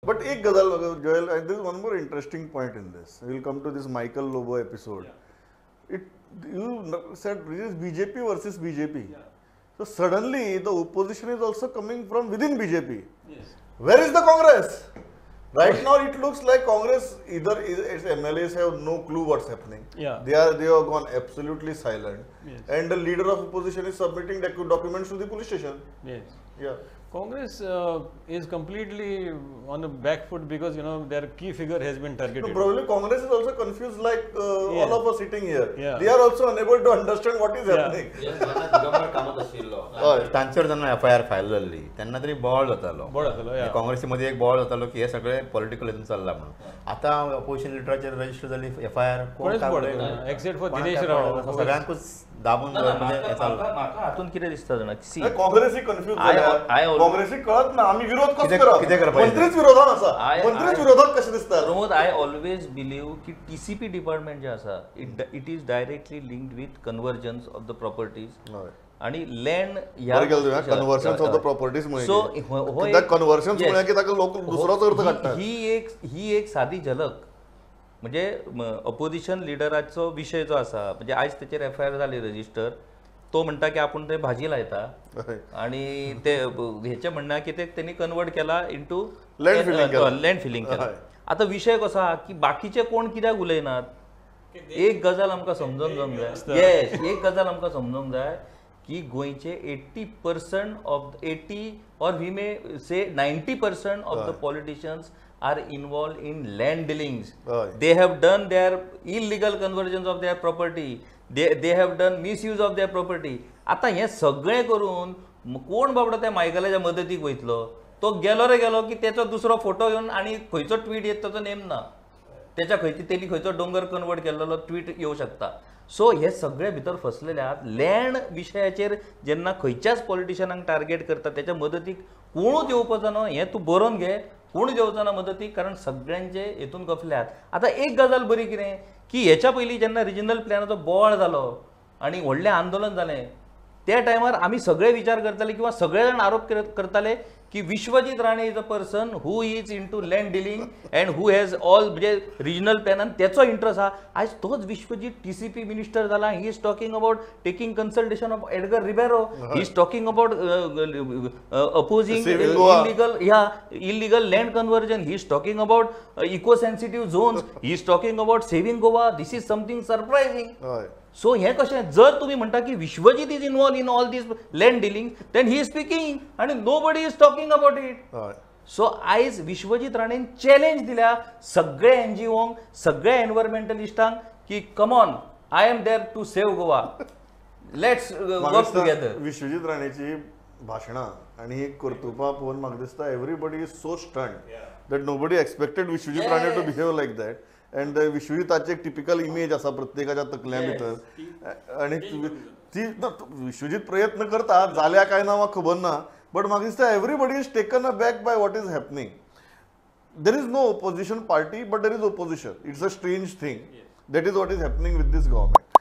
But एक गजाल Joel, there is one more interesting point in this. We'll come to this Michael Lobo episode. It you said this is BJP versus BJP. So suddenly the opposition is also coming from within BJP. Yes. Where is the Congress? Right now it looks like Congress either its MLAs have no clue what's happening. Yeah. They have gone absolutely silent. Yes. And the leader of opposition is submitting documents to the police station. Yes. Yeah. Congress is completely on the back foot because you know their key figure has been targeted. No, probably Congress is also confused like all of us sitting here. Yeah. They are also unable to understand what is happening. Digambar Kamat आशिल्लो तांचेर जेन्ना F I R file जाल्ली तेन्ना तरी बोवाळ जातालो. बोवाळ जातालो. काँग्रेसी मदीं एक बोवाळ जातालो की हे सगळे पॉलिटिकल हितून चल्ला म्हणून. आतां ऑपोजिशन लिडराचेर रजिस्टर जाली F I R, except for Dinesh Rao, सगळ्यांकूच दाबून. म्हाका हातून कितें दिसता जाणा, काँग्रेसी कन्फ्यूज जाल्या. काँग्रेसी कळत ना आमी विरोध कसो करप, मंत्रीच विरोधान आसा, मंत्रीच विरोधात कशें दिसता. प्रमोद, I always believe की टीसीपी डिपार्टमेंट जे आसा it is directly linked with conversions of the properties आणि लँड ह्या कन्वर्जन्स ऑफ the properties मुळे. सो कन्वर्जन्स म्हळ्यार की ताका लोक दुसरोच अर्थ काडटात. ही एक सादी झलक म्हणजे अपोजिशन लिडराचो विशय जो आसा, म्हणजे आयज तेचेर एफ I R जाली रजिस्टर, तो म्हणटा की आपूण ते भाजी लायता आणि ते हेचें म्हणणें की ते तेणी कन्वर्ट केला इंटू लँड फिलिंग केला. आतां विशय कसो आहा की बाकीचे कोण कित्याक उलयनात, एक गजाल आमकां समजूंक जाय. येस, एक गजाल आमकां समजूंक जाय की गोंयचे 80% of 80 or we may say 90% of the politicians are involved in land dealings. They have done their illegal conversions of their property. They have done misuse of their property. आता हे सगळें करून कोण बाबडो त्या मायकलाच्या मदतीक वयतलो? तो गेलो रे गेलो की तेचो दुसरो फोटो घेवन आनी खंयचो ट्वीट येत ताचो नेम ना, तेच्या खंयची तेणी खंयचो दोंगर कन्वर्ट केल्लो ट्वीट येवं शकता. सो हे सगळे भितर फसलेले आहात. लँड विशयाचेर जेन्ना खंयच्याच पॉलिटिशनाक टार्गेट करता तेच्या मदतीक कोणूच येवपाचो न्हू, हें तूं बरोवन घे, कोण येवचो ना मदतीक, कारण सगळ्यांचे हेतून गफले आहात. आतां एक गजाल बरी कितें की हेच्या पयलीं जेन्ना रिजनल प्लॅनाचो बोवाळ जालो आनी व्हडलें आंदोलन जालें त्या टायमार आमी सगळे विचार करताले किंवा सगळे जाण आरोप करताले की Vishwajit Rane is a person who is into land dealing and who has all म्हणजे रिजनल प्लॅनान तेचो इंट्रस्ट आहा. आयज तोच विश्वजीत टीसीपी मिनिस्टर जाला. He is talking about taking consultation of Edgar Ribeiro, he is talking about opposing illegal ह्या illegal land conversion, he is talking about eco sensitive zones, he is talking about saving Goa. This is something surprising. So हें कशें जर तुमी म्हणटा की Vishwajit is involve in all these land dealing, then he is speaking आनी nobody is talking about it. So आयज Vishwajit राणेन challenge दिल्या सगळे एनजीओंक, सगळे एनवायरमेंटलिस्टांक की come on, I am there to save Goa, let's work together. Vishwajit राणेची भाशणां आनी ही कर्तुपां पळोवन म्हाका दिसता everybody is so stunned that nobody expected Vishwajit Rane to behave like that. And विश्वजिताची एक टिपिकल इमेज आसा प्रत्येकाच्या तकल्या भितर आनी ती विश्वजीत प्रयत्न करता जाल्या काय ना म्हाका खबर ना, बट म्हाका दिसता everybody is taken aback by what is happening. There is no opposition party but there is opposition. It's a strange thing. That is what is happening with this government.